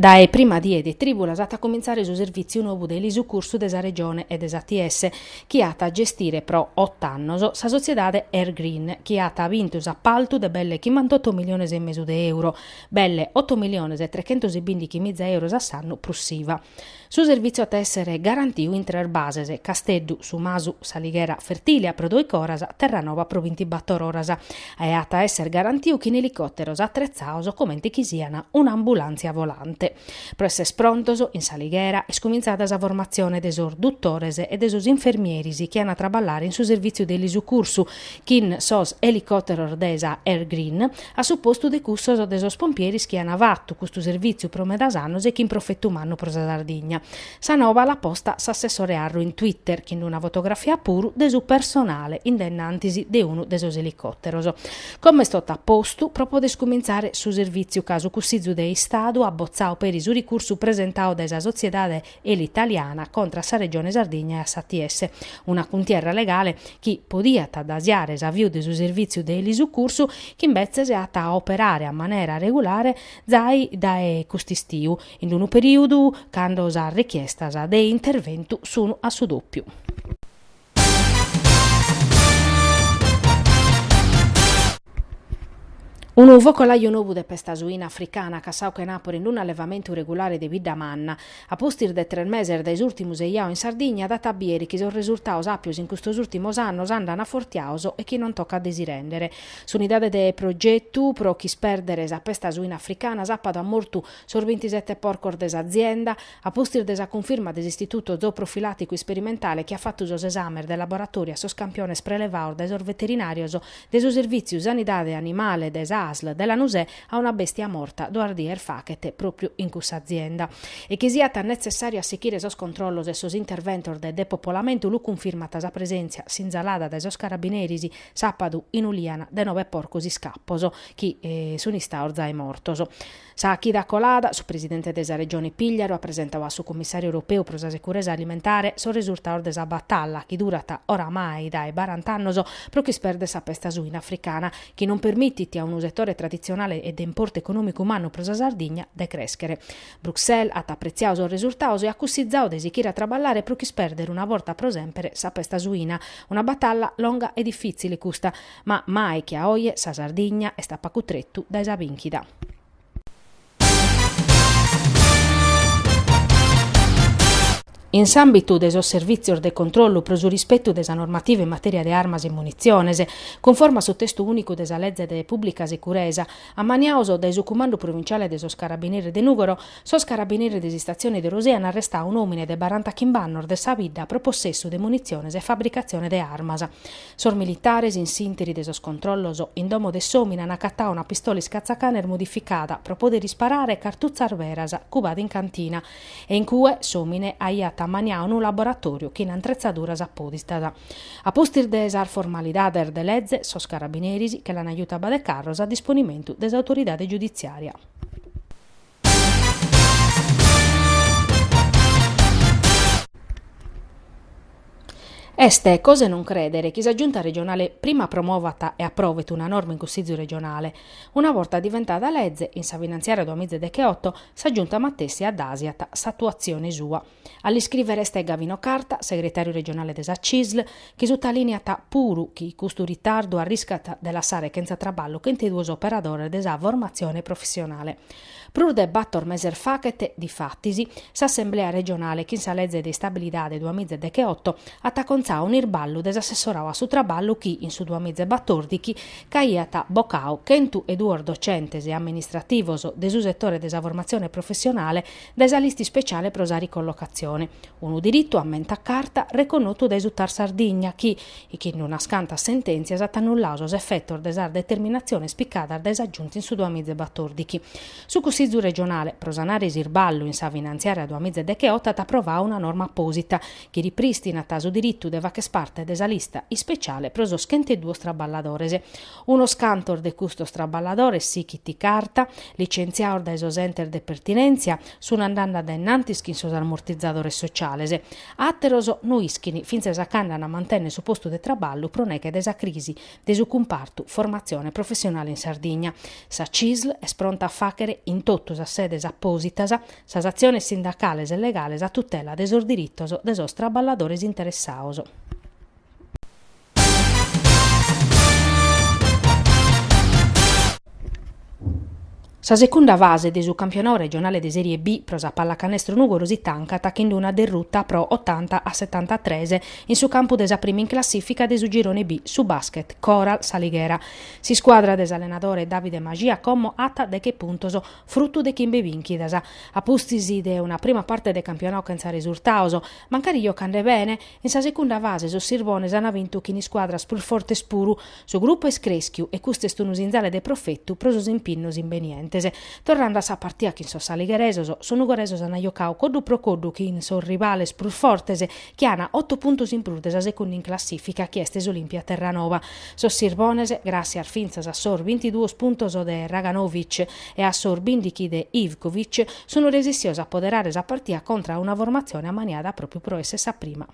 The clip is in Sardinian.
Dae prima die de trìbulas at a cumintzare su servìtziu nou de elisucursu de sa Regione e de s'ATS, chi at a gestire pro ot'annos sa sotziedade Airgreen, chi at bintu s'apaltu de belle chimbantoto miliones e mesu de euro, belle oto miliones e trechentos e bìndighi miza euros a s'annu prus s'IVA. Su servìtziu at a èssere garantiu in tres bases, Casteddu, Su Masu, S'Alighera, Fertilia pro doich'oras, Terranova pro bintibator oras, e at a èssere garantiu chin elicòteros atretzados comente chi sian un'ambulàntzia volante. Pro èssere prontos, in S'Alighera est cumintzada sa formatzione de sos dutores e de sos infermieris chi an a traballare in su servìtziu de elisucursu chin sos elicòteros de sa Airgreen, a su postu de cussos de sos pompieris chi an fatu custu servìtziu pro medas annos e chin profetu mannu pro sa Sardigna. Sa nova l'at posta s'assessore Arru in Twitter, chin una fotografia puru de su personale in dae innantis de unu de sos elicòteros. Como est totu a postu pro poder cumintzare su servìtziu ca su Cussizu de Istadu at botzadu peri su ricursu presentadu dae sa sotziedade Elitaliana contra a sa Regione Sardigna e a s'ATS, una cuntierra legale chi podiat addasiare s'aviu de su servìtziu de elisucursu chi imbetzes at a operare a manera regulare zai dae cust'istiu, in unu perìudu cando sas richiestas de interventu sun a su dòpiu. Unu focolaju nou de pesta suina africana cassadu chenàpura in un'allevamentu regulare de Biddamanna, a pustis de tres meses dae s'ùrtimu sejadu in Sardigna, dat a bìdere chi sos resurtados àpios in custos ùrtimos annos andant afortiados e chi non tocat de si rèndere. S'unidade de progetu pro ch'ispèrdere sa pesta suina africana sàpadu at mortu sos bintisete porcos de s'azienda, A pustis de sa cunfirma de s'Istituto Zooprofilàticu Isperimentale chi at fatu sos esames de laboratòriu a sos campiones prelevados dae sos veterinàrios de su Servìtziu Sanidade Animale de sa ASL de Lanusè a una bèstia morta duas dies faghet pròpriu in cussa azienda. E chi siat netzessàriu a sighire sos controllos e sos interventos de depopolamentu lu cunfirmat sa presèntzia sinzalada dae sos carabineris sàpadu in Ulìana de nobe porcos iscapos chi sunt istados zai mortos. Sa chida colada, su presidente de sa Regione Pigliaru at presentadu a su Cummissàriu europeu pro sa securesa alimentare sos resurtados de sa batalla chi durat oramai dae barant'annos pro ch'ispèrder sa pesta suina africana, chi non permitit a unu setore traditzionale e de importu econòmicu mannu pro sa Sardigna de crèschere. Bruxelles at apretziadu sos resurtados e at cussizadu de sighire a traballare pro ch'ispèrdere una borta pro semper sa pesta suina, una batalla longa e difìtzile custa, Ma mai che a oje sa Sardigna est a pacu tretu dae sa bìnchida. In s'àmbitu de sos servìtzios de controllu pro su rispetu de sa normativa in matèria de armas e munitziones, cunforma a su testu ùnicu de sa leze de pùblica securesa, ammaniados dae su Cumandu Provinciale de sos Carabineris de Nùgoro, sos carabineris de s'istatzione de Orosei an arrestadu un'òmine de barantachimb'annos de sa bidda pro possessu de munitziones e fabricatzione de armas. Sos militares, in s'ìnteri de sos controllos in domo de s'òmine an acatadu una pistola iscatzacanes modificada pro poder isparare cartutzas beras cubada in cantina e in cue s'òmine aiat ammaniadu unu laboratòriu chin atretzaduras apòsitas. A pustis de sas formalidades de leze, sos carabineris che l'an jutu a Badecarros a disponimentu de s'autoridade giuditziària. Est cosa 'e non crèdere chi sa Giunta regionale prima promovat e aprovet una norma in Cussizu regionale. Una borta diventada leze, in sa finantziària duamizaedecheoto, sa Giunta matessi addàsiat s'atuatzione sua. A l'iscrìvere est Gavino Carta, segretàriu regionale de sa Cisl, chi sutalìniat puru chi custu ritardu arriscat de lassare chentza traballu chenteduos operadores de sa formatzione professionale. Prus de bator meses faghet, difatis, s'Assemblea regionale chin sa leze de istabilidade duamizaedecheoto at acontzadu un'irballu de s'assessoradu a su traballu chi, in su duamizaebatòrdighi, ch'aiat bocadu chentueduos docentes e amministrativos de su setore de sa formatzione professionale dae sa lista ispeciale pro sa ricollocatzione, unu diritu, ammentat Carta, reconnotu dae su Tar Sardigna chi, chin unas cantas sentèntzias at annulladu sos efetos de sas determinatziones picadas dae sa Giunta in su duamizaebatòrdighi. Su Cussizu regionale, pro sanare s'irballu in sa finantziària duamizaedecheoto at aprovadu una norma apòsita chi ripristinat su diritu de. de fagher parte de sa lista ispeciale pro sos chenteduos traballadores. Unos cantos de custos traballadores, sichit Carta, licentziados dae sos entes de pertinèntzia, sun andende a dae innantis chin sos ammortizadores sociales. Àteros no ischin fintzas a cando an a mantènnere su postu de traballu pro neghe de sa crisi de su cumpartu formatzione professionale in Sardigna. Sa Cisl est pronta a fàghere in totu sas sedes apòsitas sas atziones sindacales e legales a tutela de sos diritos de sos traballadores interessados. Sa secunda fase de su campionadu regionale de Serie B pro sa pallacanestro Nùgoro si tancat chin una derruta pro otanta a setantatres in su campu de sa prima in classìfica de su girone B, su Basket Coral S'Alighera. S'iscuadra de s'allenadore Davide Maxia como at deghe puntos, frutu de chimbe bìnchidas, a pustis de una prima parte de campionadu chentza resurtados, mancari giocande bene, In sa secunda fase sos Sirbones ant bintu chin iscuadras prus fortes puru. Su grupu est crèschiu e custu est unu sinzale de profetu pro sos impinnos imbenientes. Torrande a sa partia chin sos saligheresos, sos nugoresos ant jocadu coddu pro coddu chin sos rivales prus fortes chi ant oto puntos in prus de sa secunda in classìfica chi est s'Olimpia Terranova. Sos Sirbones, gràssias fintzas a sos bintiduos puntos de Raganovic e a sos bìndichi de Ivkovic, sunt resissios a poderare sa partia contra a una formatzione ammaniada pròpiu pro èssere sa prima.